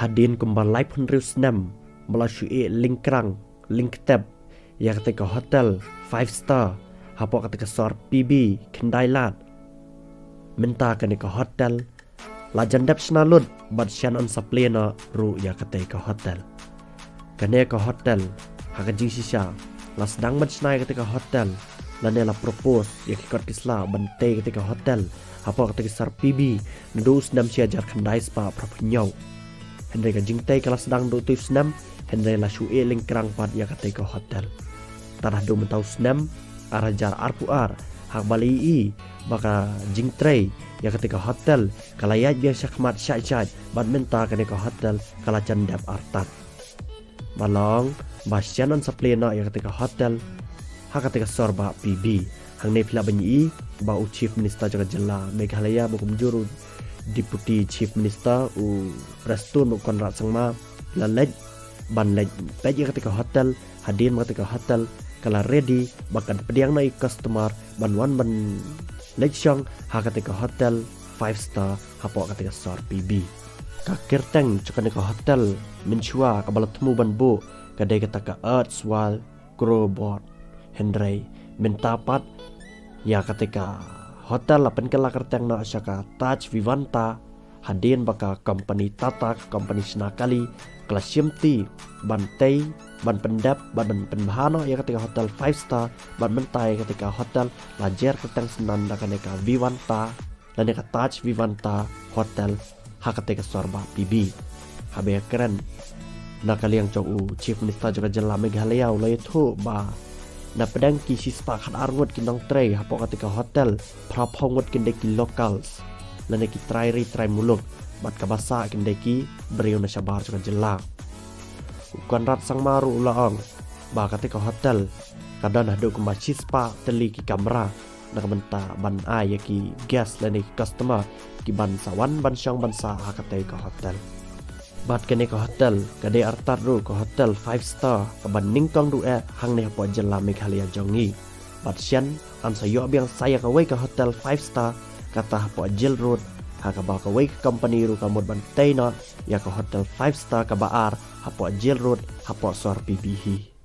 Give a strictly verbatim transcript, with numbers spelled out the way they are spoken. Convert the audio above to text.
Hadien kumba laiphew hynriew snem ba la shu ïeh lyngkrang lyngktep ïa katei ka hotel five star hapoh katei ka sor P B Khyndai Lad. Mynta kane ka hotel la jan dep shna lut bad shen yn sa plie noh ruh ïa katei ka hotel. Kane ka hotel ha ka jingshisha la sdang ban shna ïa katei ka hotel lane la propose ïa ki kot ki sla ban tei katei ka hotel hapoh katei ka sor P B naduh u snem shi hajar khyndai spah phraphew hynñiew. Hynrei ka jingtei ka la sdang naduh utei u snem, hynrei la shu ïeh lyngkrang pat ïa katei ka hotel. Tad haduh mynta u snem ar hajar arphew ar, haba la ïohi ba ka jingtrei ïa katei ka hotel ka la ïaid biang shakhmat shai shai, bad mynta kane ka hotel ka la jan dep artat. Ba long ba shen yn sa plie noh ïa katei ka hotel ha katei ka sor bah P B. Hangne phi lah ban ïohi ba u Chief Minister jong ka jylla Meghalaya, ba kumjuh ruh u Deputy Chief Minister u Prestone, u Conrad Sangma, la leit ban leit peit ïa katei ka hotel. Hadien ba katei ka hotel ka la ready ba kan pdiang noh ïa ki customer ban wan ban leit shong ha katei ka hotel five star hapoh katei ka sor P B. Ka kyrteng jong kane ka hotel mynshuwa kaba la thmu ban buh ka dei kata ka Arts World Crow Board. Hynrei mynta pat ïa katei ka hotel la pynkylla kyrteng noh sha ka Taj Vivanta, hadien ba ka company Tata, ka company shna kali, ka la shimti ban tei, ban pyndep, ban, ban pynbha noh ïa katei ka hotel five star, bad mynta ïa katei ka hotel la jer kyrteng synnan da kane ka Vivanta lane ka Taj Vivanta Hotel ha katei ka sor bah P B. Haba ïakren na ka liang jong u Chief Minister jong ka jylla Meghalaya, u la ïathuh ba na pdeng ki shispah khatar ngut ki nongtrei hapoh katei ka hotel, phraphew ngut kin dei ki locals lane ki trai ri trai muluk, bad kaba sah kin dei ki briew na shabar jong ka jylla. U Conrad Sangma ruh u la ong ba katei ka hotel ka don haduh kumba shispah tylli ki kamra na ka bynta ban ai ïa ki guest lane ki customer ki ban sa wan ban shong ban sah ha katei ka hotel. Bad kane ka hotel ka dei artat ruh ka hotel five star kaba nyngkong duh eh hangne hapoh jylla Meghalaya jong ngi. Bad shen yn sa ïoh biang sa ïa kawei ka hotel five star kata hapoh Jail Road, ha kaba kawei ka company ruh ka mut ban tei noh ïa ka hotel five star kaba ar hapoh Jail Road hapoh sor P B hi.